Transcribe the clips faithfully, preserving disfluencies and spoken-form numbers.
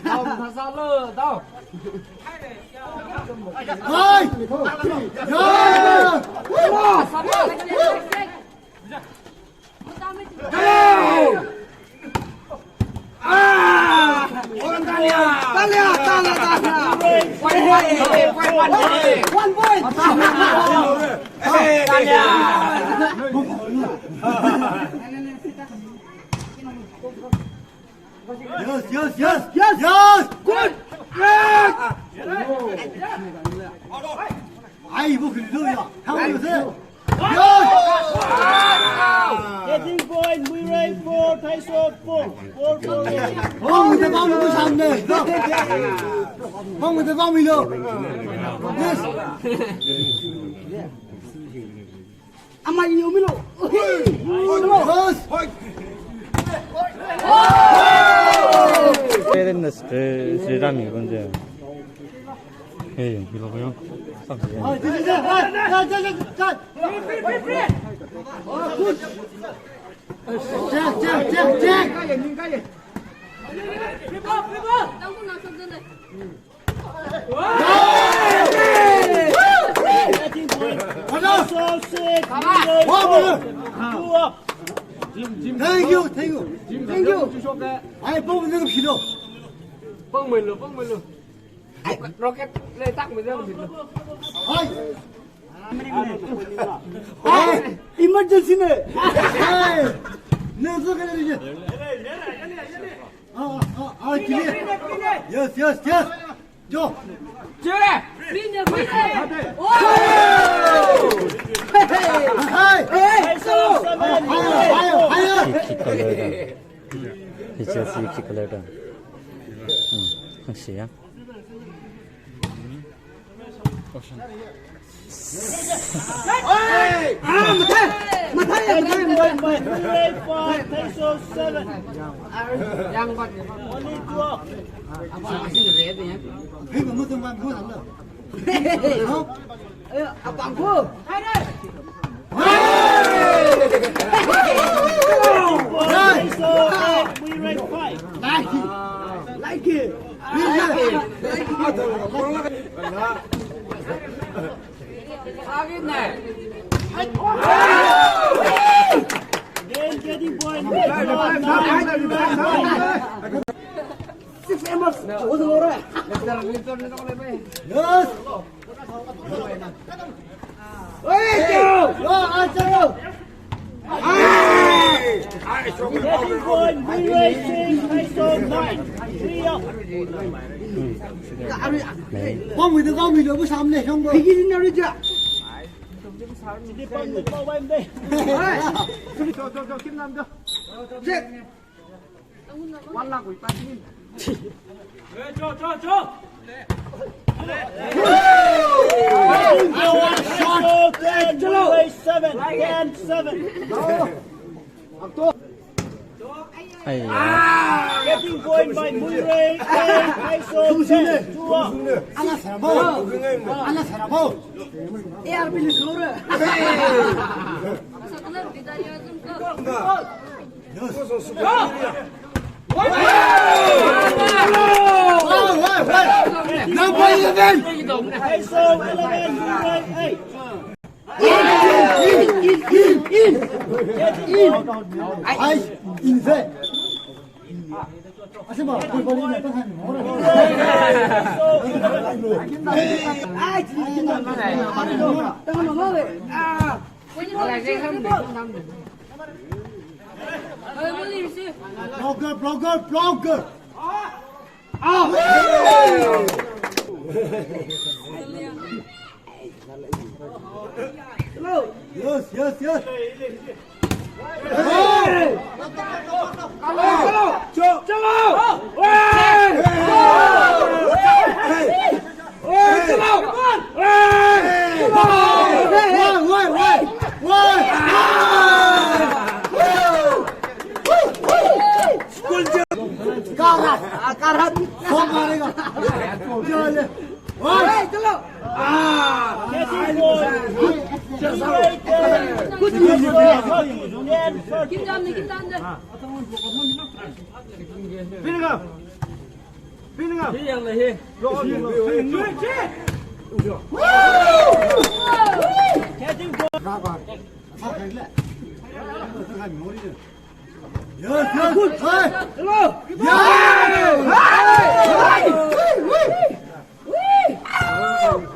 Dao, dao, dao. Hai! Ya! Go! Ah! Talia! Talia, talia, talia! One point, one point, one point! One point! Talia! Yes, yes, yes, yes, yes! Good! Yes! Ai, bu khili do ya. How is it? Yes! Getting point, Muirai four, Thaisok four. Four, four, four. Hong de bang bu samne. Hong de bang mi lo. Yes. Ama yo mi lo. Yes. Parents, eh, Sri Ram ni kon je. Hey, bilo ko yo. Ai, check, check, check, check. Check, check, check, check. Thank you, thank you. Thank you. Ai, pong ne kilo. Pong mai lo, pong mai lo. Ai, rocket le tak mai lo. Ai. Ai, emergency ne. Ai. Ne so ka ne. Ah, ah, ah, clear. Yes, yes, yes. Jo. Clear. Clear, clear. Oh! Hey, hey. Hey, hey. Higher, higher, higher. Kick color da. He just kick color da. Hmm. Hang shi ya. Hey! Ah, mathei! Mathei! Nine point five, Muirei five, Thaiso seven. Only two up. Hey, Apangku. Thaiso eight, Muirei five. Like it. Like it. Like it. Again, getting point. Six M F. Yes. Hey, go! Go, Archie, go! Getting point, Muirei six, Thaiso nine. Three up. Pamwui da, pamwui da, bu samne, shong bo. Bigin na rija. Hindi pamwui da, pamwui da. Hey. Cho, cho, cho, kim nam cho. Check. One lakh wui pa kim. Cho, cho, cho. Thaiso ten, Muirei seven, ten seven. Ai. Getting point by Muirei, Thaiso ten, two up. Ana sarabo. Ana sarabo. A R P ni sura. Number eleven. Thaiso eleven, Muirei eight. In, in, in, in, in. Ai, in se. Ai, in se. Ai, in se. Blocker, blocker, blocker. Ah! Yes, yes, yes. Hey! Chalo! Hey! Hey! Wait, wait, wait, wait. Karat, ah, karat. Sok marega. Chale. Wait, chalo. Ah. Good. Kim jam ni, kim jam ni. Pinga. Pinga. Hi yang lei hi. Lo, lo, lo. Catching ball. Yes, yes. Good. Hey. Hello. Yeah. Hey. Hey. Hey.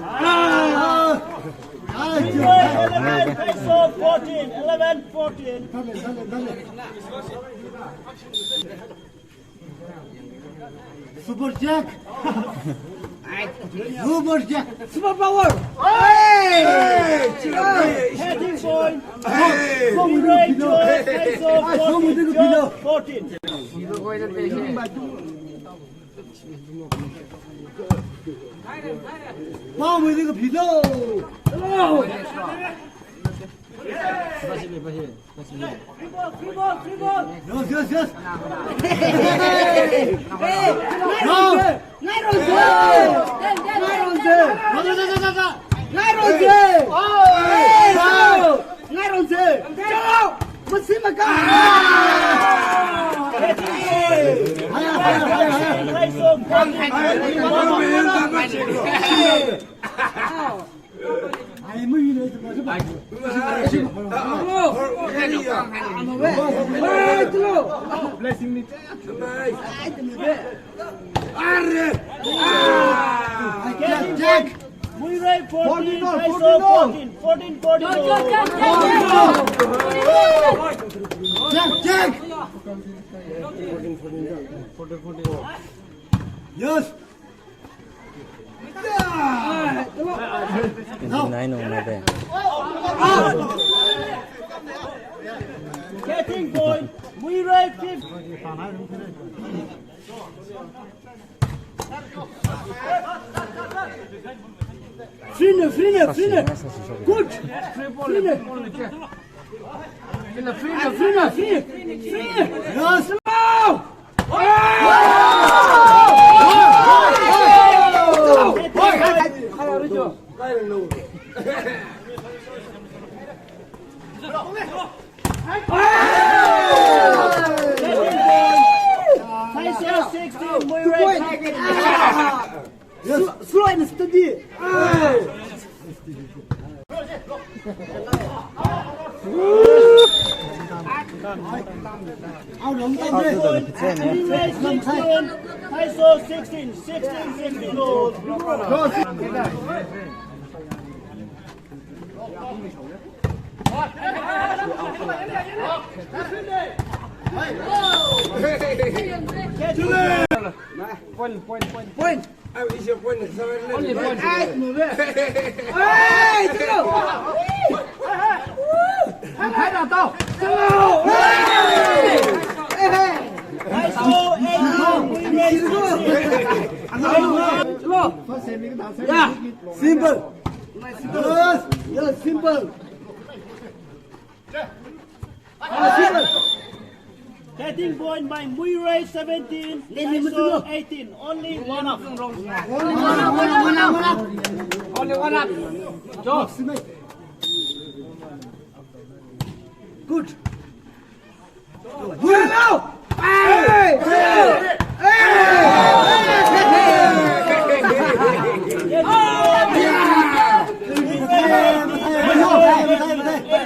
Ah. Eleven, Thaiso fourteen. Eleven fourteen. Dale, dale, dale. Super Jack! Super Jack! Super power! Hey! Heading point! Hey! Great job! Thaiso fourteen! Job fourteen! Mama, we need a pillow! Hello! Yes, yes, yes. Hey, hey, no. Ngai ronse. Ngai ronse. Ngai ronse. Ngai ronse. Ngai ronse. Chalo. Masi maka. Haya, haya, haya, haya. Blessing ni. Jack, Jack. Muirai fourteen, Thaiso fourteen, fourteen, fourteen. Jack, Jack. Yes. Nine on my bed. Catching point, Muirai fifth. Free ne, free ne, free ne. Good. Free ne. Free, free, free, free. Yes. Thaiso sixteen, Muirei. Yes. Slow, slow and steady. Muirei sixteen, Thaiso sixteen, sixteen, sixteen all. Point, point, point, point. Only point. Hey, simple. Yes, yes, simple. Getting point by Muirei seventeen, Thaiso eighteen. Only one up. Only one up, one up, one up, one up. Only one up. Joe. Good. Good. Hey! Hey!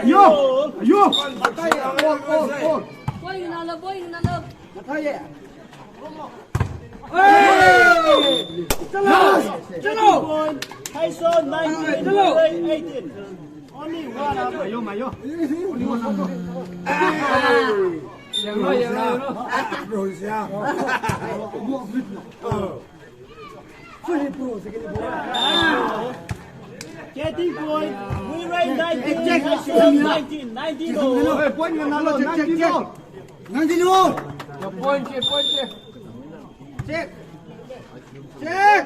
Yo! Yo! Boy, another, boy, another. Hey! Chalo! Chalo! Thaiso nineteen, Muirei eighteen. Only one up. Mayo, mayo. Only one up. Yanglo, yanglo, yanglo. Getting point. Muirei nineteen, Thaiso nineteen, nineteen all. Hey, point nganalo, nineteen all. Nineteen all. Point, point. Check. Check.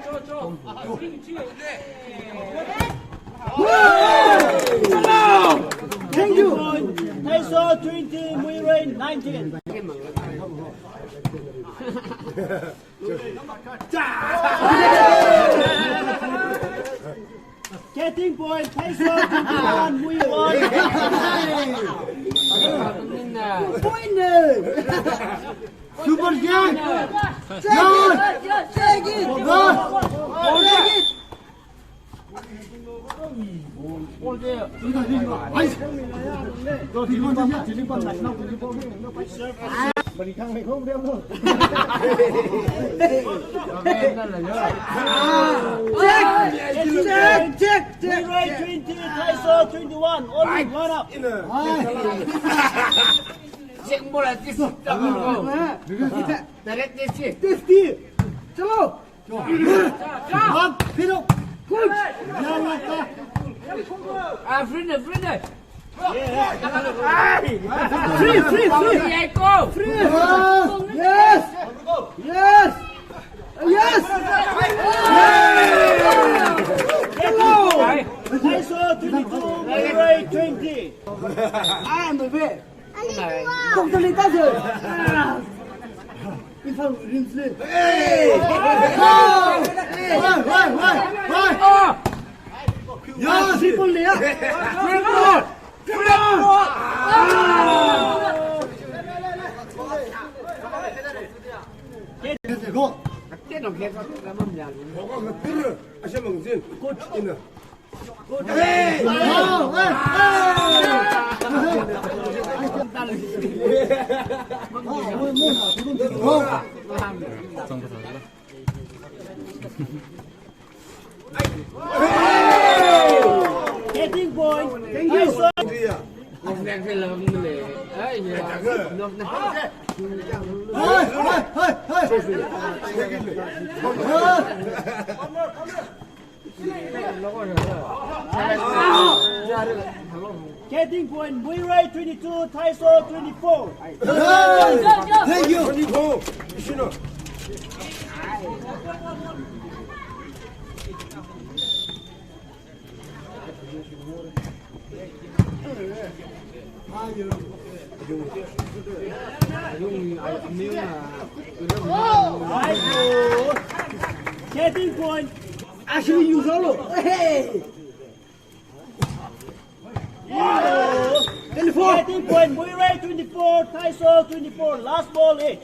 Thank you. Thaiso twenty, Muirei nineteen. Getting point, Thaiso twenty-one, Muirei one. Point. Super Jack! Jack! Jack! Jack! Check! Check! Check! Check! Muirei twenty, Thaiso twenty-one, only one up. Check more at this. Direct this here. This here. Chalo. Good. Ah, free ne, free ne. Free, free, free. Free. Yes. Yes. Yes. Hello. Thaiso twenty-two, Muirei twenty. I am aware. Totally doesn't. If I'm rinse. Hey! Why, why, why, why? Yes, people there. People! People! Go. Go, go, go. Asha mangzin. Good. Ina. Getting point. Thank you. Hey, hey, hey, hey. Getting point, Muirei twenty-two, Thaiso twenty-four. Thank you. Twenty-four. Getting point. Actually, you solo. Hey. Twenty-four. Getting point. Muirei twenty-four, Taiso twenty-four. Last ball each.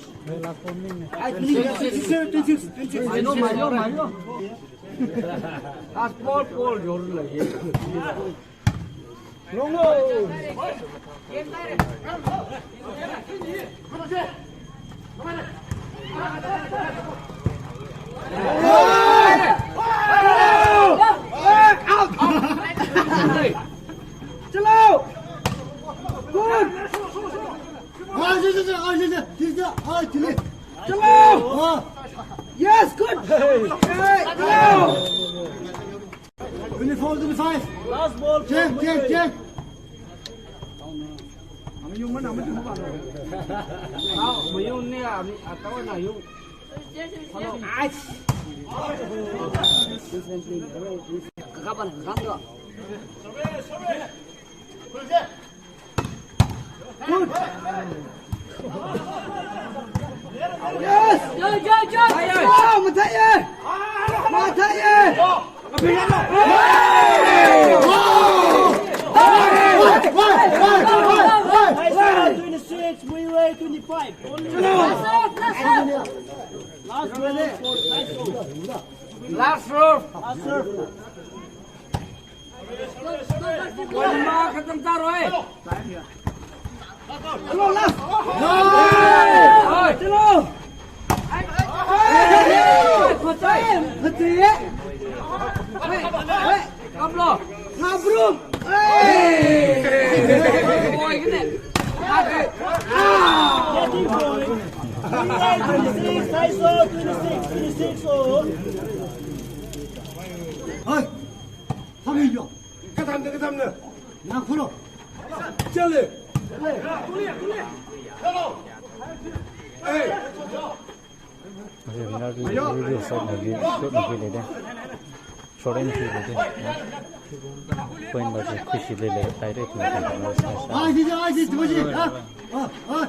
I think twenty-six, twenty-six, twenty-six. Mayo, mayo, mayo. Last ball, ball, Jordan lagi. Long, long. Chalo! Good! Ah, chalo! Yes, good! Chalo! Twenty-four, twenty-five. Last ball. Check, check, check. Mayung mana, mayung mana. Ah, mayung ni, ah, atawa na yung. Nice. Kakapan, kakam tu. Good. Yes! Go, go, go! Go, Mathaye! Mathaye! Taiso twenty-six, Muirei twenty-five. Last round for Taiso. Last round. Last round. One mark khatam taro hai. Chalo, last. Hey! Chalo. Hey! Hey! Hey! Hey! Hey! Kamlo. Ngabrum. Hey! Boy, kene. Ah! Getting point. Twenty-six, Taiso, twenty-six, twenty-six, oh. Hey! Thami yo. Katam de, katam de. Nang khulo. Chale. Hey. Ayo. Video shot na video, shot na video de. Shot and video de. Point ba je khushi le le, direct na. Ah, ji, ji, ah, ji, ji, ji. Ah, ah.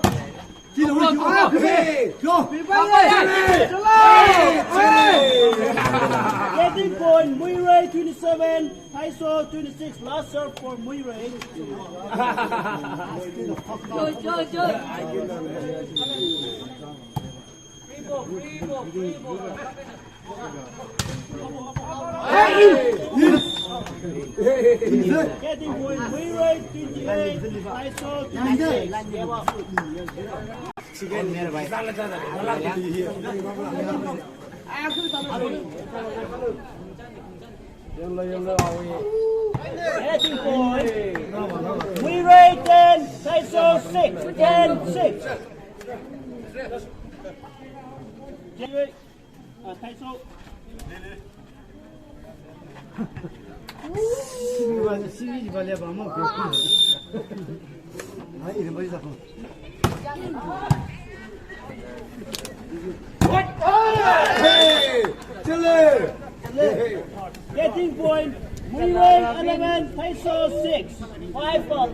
Getting point, Muirei twenty-seven, Taiso twenty-six, last serve for Muirei. Go, go, go. Getting point, Muirei twenty-eight, Taiso twenty-six. Getting point. Muirei ten, Taiso six, ten six. Taiso. Hey! Chale! Getting point. Muirei eleven, Taiso six. Five up.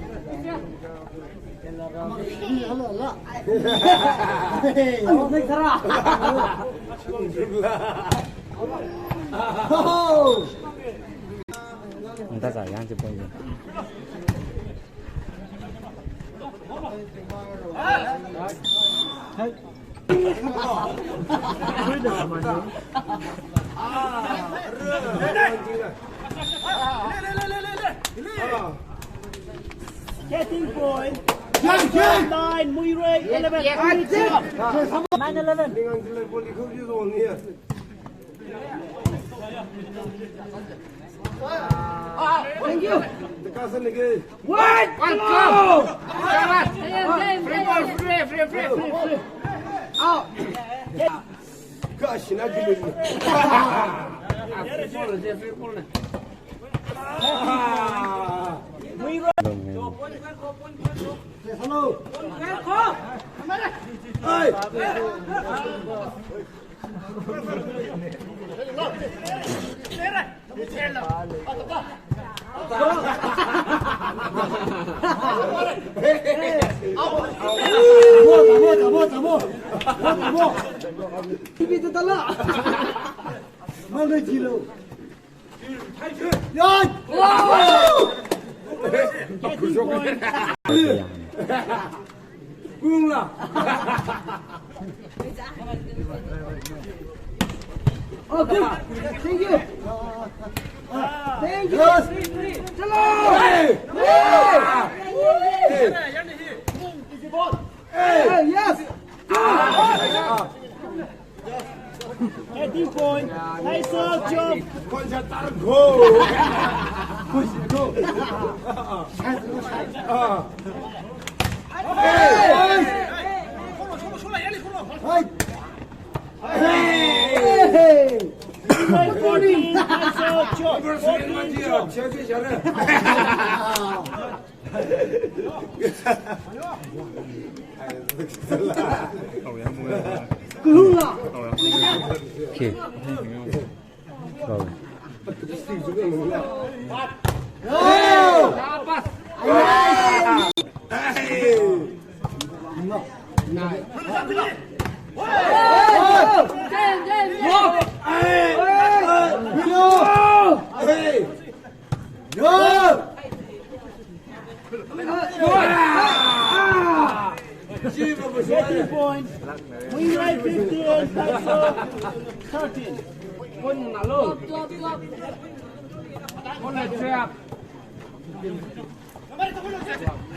Getting point. Nine, Muirei eleven. Nine eleven. Thank you. One, one, go! Free ball, free, free, free, free, free. Out. Gosh, not good. Free ball, free ball. Hello. Hey. Tamo, tamo, tamo, tamo. Tamo, tamo. T V tu tala. Mana jilo. Yan. Wow. Kungla. Okay. Thank you. Thank you. Yes. Hello. Hey. Hey. Hey, yes. Heading point. Nice job. Konja targo. Go. Hey. Hey. Hey. Fourteen. Nice job. Fourteen job. Okay. Wow. Hey! Yo! Getting point. Muirai fifteen, Taiso thirteen. One alone. One trap.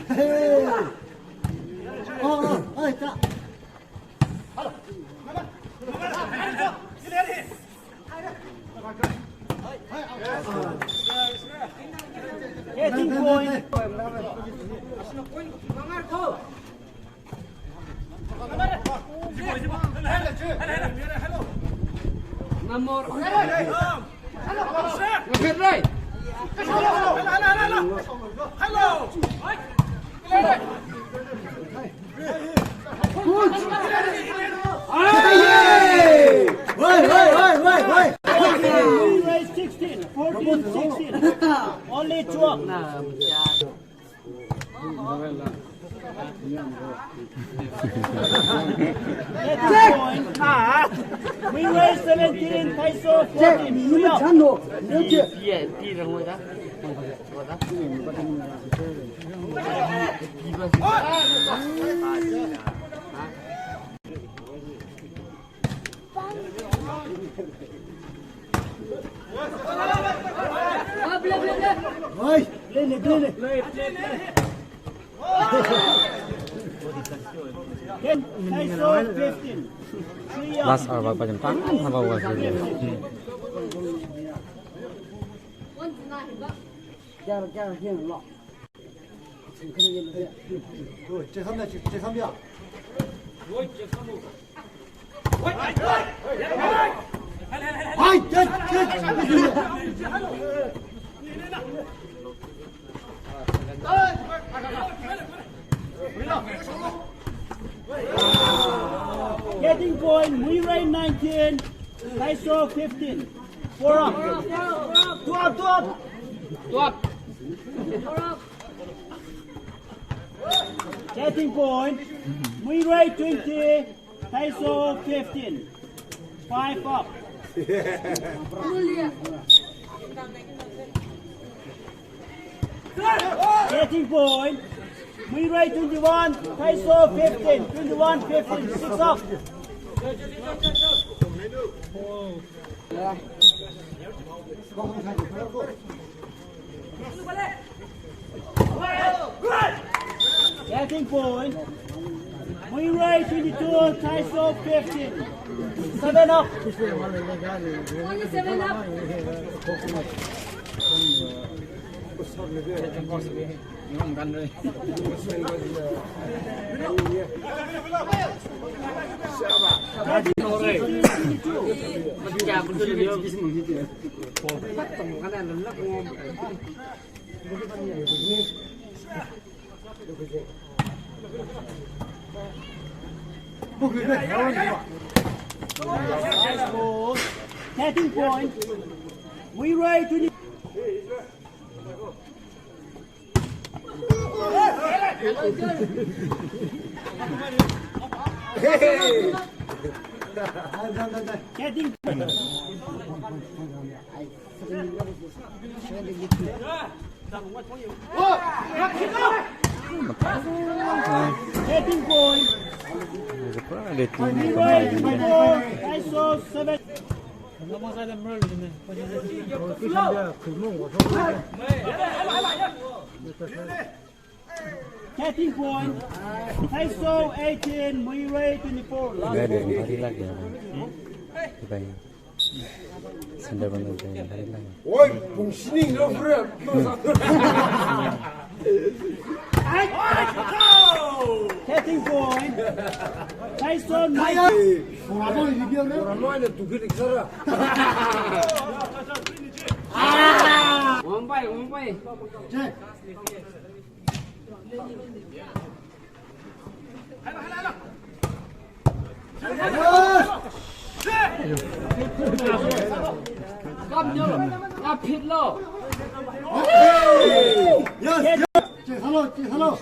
Hey. Oh, oh, oh, ta. Getting point. Namor. Hello. Hello. Hello. Good. Hey! Hey, hey, hey, hey, hey! Sixteen, fourteen, sixteen. Only two up. That's the point. Muirai seventeen, Taiso fourteen. Three up. Oi, play le, play le. Ten, Taiso fifteen. Three up. Last hour ba, ba jam tang, haba wa. Kya, kya, kya lo. Getting point, Muirai nineteen, Taiso fifteen. Four up. Two up, two up. Two up. Getting point. Muirai twenty, Taiso fifteen. Five up. Getting point. Muirai twenty-one, Taiso fifteen, twenty-one fifteen, six up. Getting point. Muirai twenty-two, Taiso fifteen. Seven up. Only seven up. Getting point. Muirai twenty. Getting Heading point. Twenty-four, Taiso seven. Heading point. Taiso eighteen, Muirei twenty-four. Last ball. Center bundle de, oi, pung sining lo, bro. Heading point. Taiso nine. Ora noi ni dia ne. Ora noi ne tu kiri sara. One by, one by. Check. Yes, yes. Hello, hello.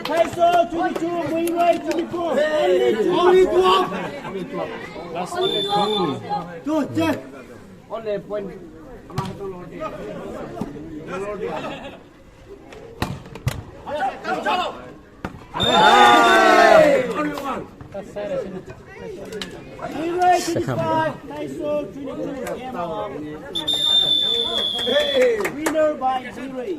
Taiso twenty-two, Muirei twenty-four. Only two. Only two. Last one. Two, check. Only point. Muirei twenty-five, Taiso twenty-two, game over. Winner by Muirei.